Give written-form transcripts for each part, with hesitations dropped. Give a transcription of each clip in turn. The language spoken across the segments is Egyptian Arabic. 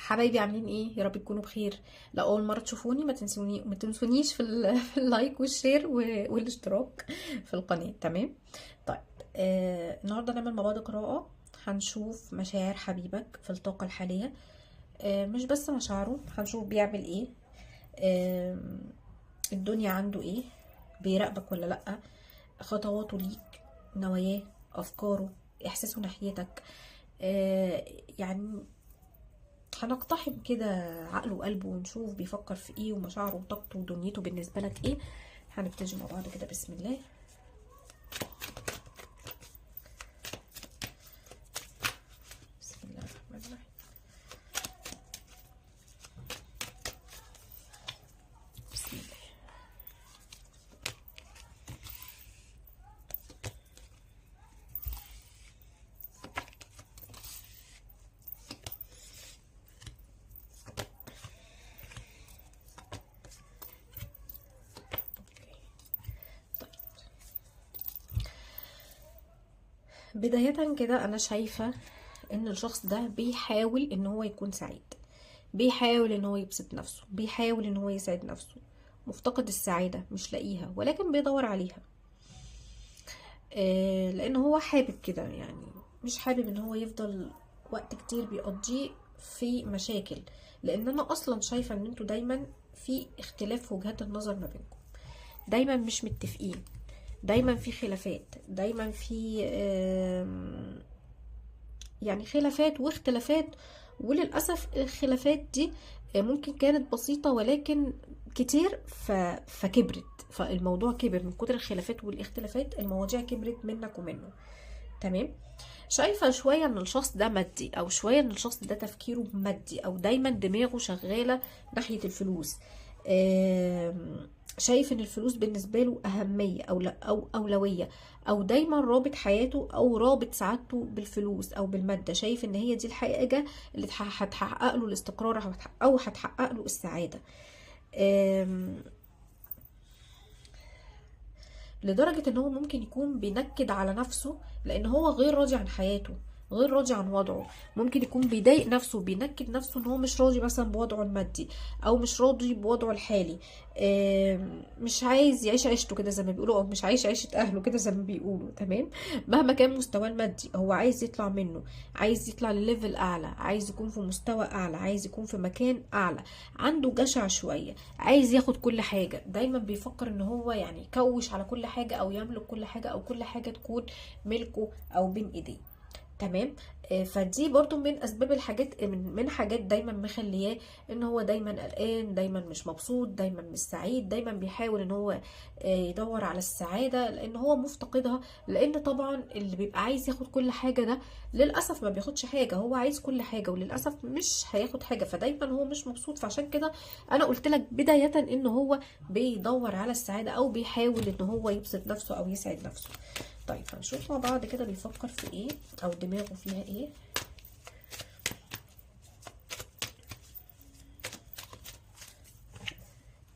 حبايبي عاملين ايه؟ يا رب تكونوا بخير. لو اول مرة تشوفوني ما تنسونيش في ال like وال share والاشتراك في القناة. تمام. طيب النهارده نعمل مع بعض قراءة، هنشوف مشاعر حبيبك في الطاقة الحالية. مش بس مشاعره، هنشوف بيعمل ايه، الدنيا عنده ايه، بيراقبك ولا لا، خطواته ليك، نواياه، افكاره، احساسه ناحيتك. يعني هنقتحم كده عقله وقلبه ونشوف بيفكر في ايه، ومشاعره وطاقته ودنيته بالنسبة لك ايه. هنبتدي مع بعض كده، بسم الله. بسم الله الرحمن الرحيم. بسم الله. بداية كده أنا شايفة إن الشخص ده بيحاول إن هو يكون سعيد، بيحاول إن هو يبسط نفسه، بيحاول إن هو يسعد نفسه، مفتقد السعادة مش لاقيها ولكن بيدور عليها. لأن هو حابب كده، يعني مش حابب إن هو يفضل وقت كتير بيقضيه في مشاكل، لأن أنا أصلا شايفة إن أنتوا دايما في اختلاف في وجهات النظر ما بينكم، دايما مش متفقين، دايما في خلافات، دايما في يعني خلافات واختلافات. وللأسف الخلافات دي ممكن كانت بسيطة ولكن كتير فكبرت، فالموضوع كبر من كتر الخلافات والاختلافات، المواضيع كبرت منك ومنه. تمام. شايفة شوية ان الشخص ده مادي، او شوية ان الشخص ده تفكيره مادي، او دايما دماغه شغالة ناحية الفلوس. شايف ان الفلوس بالنسبة له اهمية او لا، او اولوية، او دايما رابط حياته او رابط سعادته بالفلوس او بالماده. شايف ان هي دي الحاجة اللي هتحقق له الاستقرار او هتحقق له السعادة. لدرجة ان هو ممكن يكون بينكد على نفسه لان هو غير راضي عن حياته، غير راضي عن وضعه. ممكن يكون بيضايق نفسه، بينكد نفسه ان هو مش راضي مثلا بوضعه المادي، او مش راضي بوضعه الحالي، مش عايز يعيش عيشته كده زي ما بيقولوا، او مش عايش عيشة اهله كده زي ما بيقولوا. تمام. مهما كان مستواه المادي هو عايز يطلع منه، عايز يطلع لل level اعلى، عايز يكون في مستوى اعلى، عايز يكون في مكان اعلى. عنده جشع شوية، عايز ياخد كل حاجة، دايما بيفكر ان هو يعني يكوش على كل حاجة، او يملك كل حاجة، او كل حاجة تكون ملكه او بين ايديه. تمام. فدي برضو من اسباب الحاجات، من حاجات دايما مخلياه ان هو دايما قلقان، دايما مش مبسوط، دايما مش سعيد، دايما بيحاول ان هو يدور على السعادة لان هو مفتقدها. لان طبعا اللي بيبقى عايز ياخد كل حاجة ده للاسف ما بياخدش حاجة، هو عايز كل حاجة وللاسف مش هياخد حاجة، فدايما هو مش مبسوط. فعشان كده انا قلت لك بداية ان هو بيدور على السعادة، او بيحاول ان هو يبسط نفسه او يسعد نفسه. طيب هنشوف مع بعض كده بيفكر في ايه، او دماغه فيها ايه.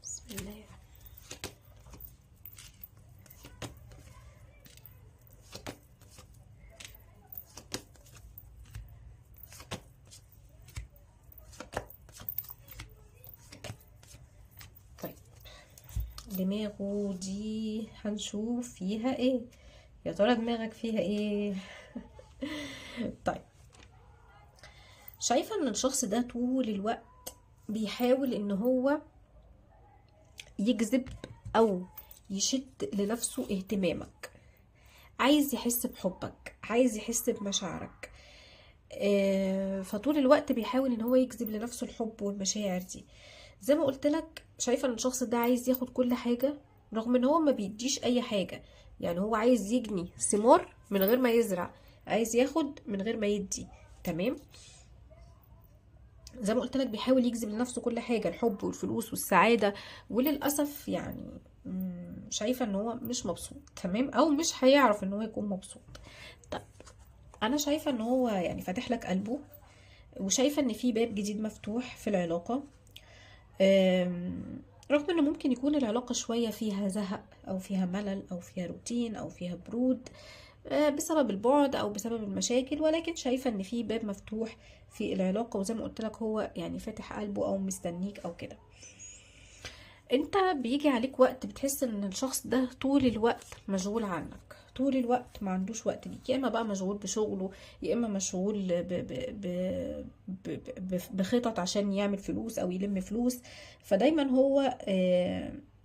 بسم الله. طيب دماغه دي هنشوف فيها ايه، يا ترى دماغك فيها ايه؟ طيب شايفة ان الشخص ده طول الوقت بيحاول ان هو يجذب او يشد لنفسه اهتمامك، عايز يحس بحبك، عايز يحس بمشاعرك. فطول الوقت بيحاول ان هو يجذب لنفسه الحب والمشاعر دي. زي ما قلت لك شايفة ان الشخص ده عايز ياخد كل حاجة رغم ان هو ما بيديش اي حاجة، يعني هو عايز يجني ثمار من غير ما يزرع، عايز ياخد من غير ما يدي. تمام. زي ما قلت لك بيحاول يجذب لنفسه كل حاجة، الحب والفلوس والسعادة، وللاسف يعني شايفه ان هو مش مبسوط. تمام. او مش هيعرف ان هو يكون مبسوط. طيب انا شايفه ان هو يعني فاتح لك قلبه، وشايفه ان في باب جديد مفتوح في العلاقة. رغم انه ممكن يكون العلاقة شوية فيها زهق او فيها ملل او فيها روتين او فيها برود، بسبب البعد او بسبب المشاكل، ولكن شايفة ان في باب مفتوح في العلاقة، وزي ما قلت لك هو يعني فاتح قلبه او مستنيك او كده. انت بيجي عليك وقت بتحس ان الشخص ده طول الوقت مشغول عنك، طول الوقت ما عندوش وقت ليك، يا اما بقى مشغول بشغله، يا اما مشغول بخطط عشان يعمل فلوس او يلم فلوس، فدايما هو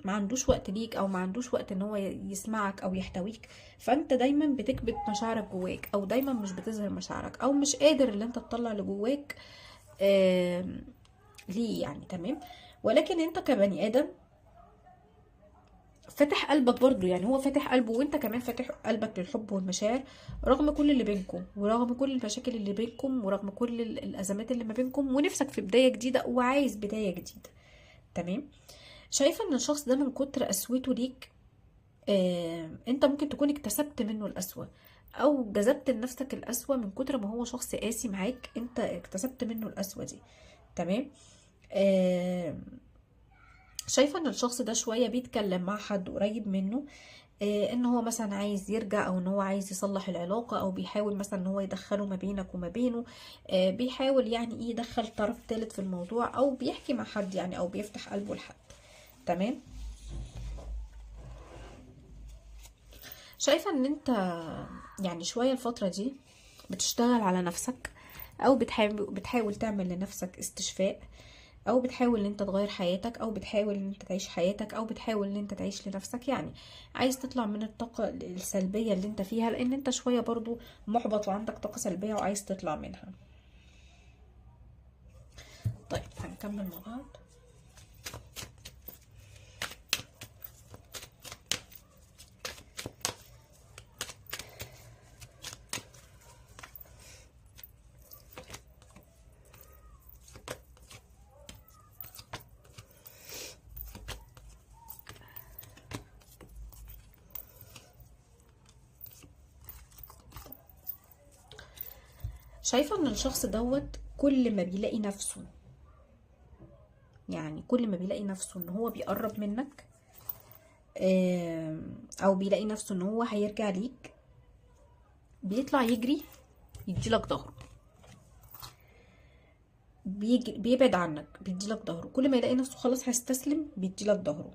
ما عندوش وقت ليك، او ما عندوش وقت ان هو يسمعك او يحتويك. فانت دايما بتكبت مشاعرك جواك، او دايما مش بتظهر مشاعرك، او مش قادر ان انت تطلع اللي جواك ليه يعني، تمام. ولكن انت كبني ادم فاتح قلبك برضو، يعني هو فاتح قلبه وانت كمان فاتح قلبك للحب والمشاعر، رغم كل اللي بينكم ورغم كل المشاكل اللي بينكم ورغم كل الازمات اللي ما بينكم، ونفسك في بداية جديدة وعايز بداية جديدة، تمام. شايفة ان الشخص ده من كتر قسوته ليك، انت ممكن تكون اكتسبت منه القسوة او جذبت لنفسك القسوة من كتر ما هو شخص قاسي معاك، انت اكتسبت منه القسوة دي، تمام. شايفة ان الشخص ده شوية بيتكلم مع حد قريب منه، ان هو مثلا عايز يرجع، او ان هو عايز يصلح العلاقة، او بيحاول مثلا ان هو يدخله ما بينك وما بينه، بيحاول يعني ايه يدخل طرف ثالث في الموضوع، او بيحكي مع حد يعني، او بيفتح قلبه لحد، تمام. شايفة ان انت يعني شوية الفترة دي بتشتغل على نفسك، او بتحاول تعمل لنفسك استشفاء، او بتحاول ان انت تغير حياتك، او بتحاول ان انت تعيش حياتك، او بتحاول ان انت تعيش لنفسك، يعني عايز تطلع من الطاقة السلبية اللي انت فيها، لان انت شوية برضو محبط وعندك طاقة سلبية وعايز تطلع منها. طيب هنكمل مع بعض. شايفة ان الشخص دوت كل ما بيلاقي نفسه، يعني كل ما بيلاقي نفسه ان هو بيقرب منك، او بيلاقي نفسه ان هو هيرجع ليك، بيطلع يجري يديلك ظهره، بيبعد عنك بيديلك ظهره، كل ما يلاقي نفسه خلاص هيستسلم بيديلك ظهره،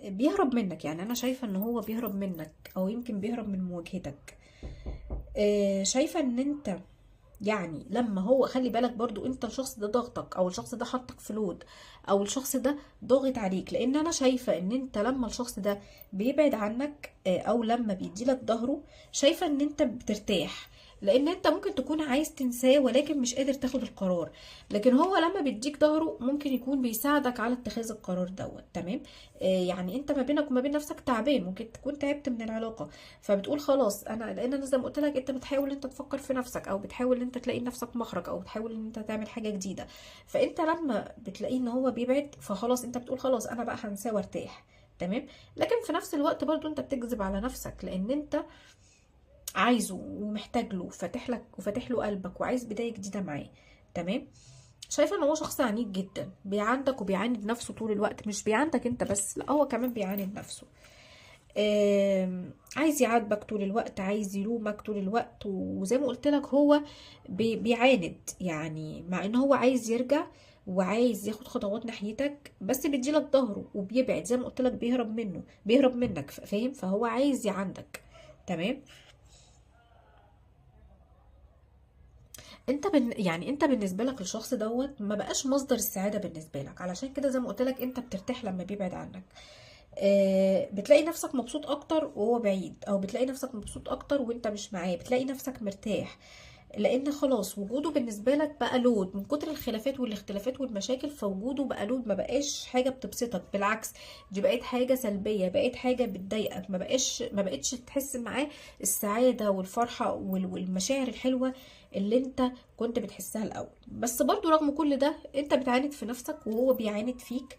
بيهرب منك. يعني انا شايفة ان هو بيهرب منك، او يمكن بيهرب من مواجهتك. شايفة ان انت يعني لما هو، خلي بالك برضو انت الشخص ده ضغطك، او الشخص ده حطك في لود، او الشخص ده ضاغط عليك، لان انا شايفة ان انت لما الشخص ده بيبعد عنك، او لما بيديلك ظهره، شايفة ان انت بترتاح، لان انت ممكن تكون عايز تنساه ولكن مش قادر تاخد القرار، لكن هو لما بيديك ظهره ممكن يكون بيساعدك على اتخاذ القرار دوت، تمام. يعني انت ما بينك وما بين نفسك تعبان، ممكن تكون تعبت من العلاقة، فبتقول خلاص انا، لان انا زي ما قلت لك انت بتحاول انت تفكر في نفسك، او بتحاول انت تلاقي لنفسك مخرج، او بتحاول ان انت تعمل حاجة جديدة، فانت لما بتلاقيه ان هو بيبعد فخلاص انت بتقول خلاص انا بقى هنساه وارتاح، تمام. لكن في نفس الوقت برضو انت بتكذب على نفسك، لان انت عايزه ومحتاج له، فاتح لك وفاتح له قلبك وعايز بداية جديدة معاه، تمام. شايفة ان هو شخص عنيد جدا، بيعاندك وبيعاند نفسه طول الوقت، مش بيعاندك انت بس، لا هو كمان بيعاند نفسه، عايز يعاتبك طول الوقت، عايز يلومك طول الوقت، وزي ما قلت لك هو بيعاند، يعني مع ان هو عايز يرجع وعايز ياخد خطوات ناحيتك، بس بيديلك ظهره وبيبعد، زي ما قلت لك بيهرب منه، بيهرب منك، فاهم؟ فهو عايز يعاندك، تمام. انت يعني انت بالنسبة لك الشخص دوت ما بقاش مصدر السعادة بالنسبة لك، علشان كده زي ما قلت لك انت بترتاح لما بيبعد عنك، بتلاقي نفسك مبسوط اكتر وهو بعيد، او بتلاقي نفسك مبسوط اكتر وانت مش معاه، بتلاقي نفسك مرتاح، لان خلاص وجوده بالنسبة لك بقى لود من كتر الخلافات والاختلافات والمشاكل، فوجوده بقى لود، ما بقاش حاجة بتبسطك، بالعكس دي بقت حاجة سلبية، بقت حاجة بتضايقك، ما بقتش تحس معاه السعادة والفرحه والمشاعر الحلوة اللي انت كنت بتحسها الاول. بس برضو رغم كل ده انت بتعاند في نفسك وهو بيعاند فيك.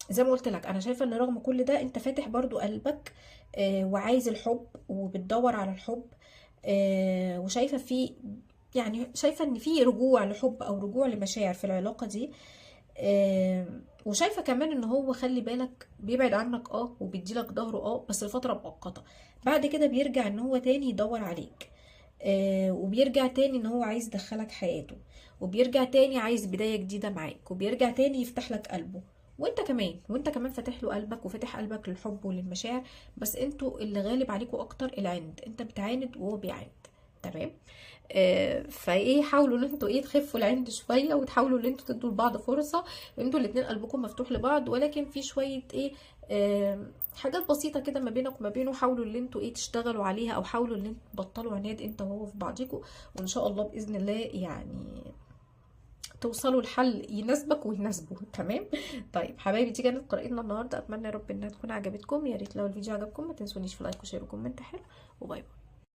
زي ما قلت لك انا شايفه ان رغم كل ده انت فاتح برضو قلبك، وعايز الحب وبتدور على الحب، وشايفه في، يعني شايفه ان في رجوع لحب او رجوع لمشاعر في العلاقة دي. وشايفه كمان ان هو خلي بالك بيبعد عنك وبيديلك ظهره بس لفترة مؤقتة، بعد كده بيرجع ان هو تاني يدور عليك، وبيرجع تاني ان هو عايز يدخلك حياته، وبيرجع تاني عايز بداية جديدة معاك، وبيرجع تاني يفتح لك قلبه، وانت كمان فاتح له قلبك وفاتح قلبك للحب وللمشاعر، بس انتوا اللي غالب عليكوا اكتر العند، انت بتعاند وهو بيعاند. تمام. فايه حاولوا ان انتوا ايه تخفوا العند شوية، وتحاولوا ان انتوا تدوا لبعض فرصة، انتوا الاتنين قلبكم مفتوح لبعض، ولكن في شوية ايه حاجات بسيطة كده ما بينك وما بينه، حاولوا ان انتوا ايه تشتغلوا عليها، او حاولوا ان انتوا تبطلوا عناد انت وهو في بعضيكوا، وان شاء الله باذن الله يعني توصلوا لحل يناسبك ويناسبه. تمام. طيب حبايبي، دي كانت قراءتنا النهارده، اتمنى يا رب انها تكون عجبتكم. يا ريت لو الفيديو عجبكم ما تنسونيش في like و share و comment حلو، و bye bye.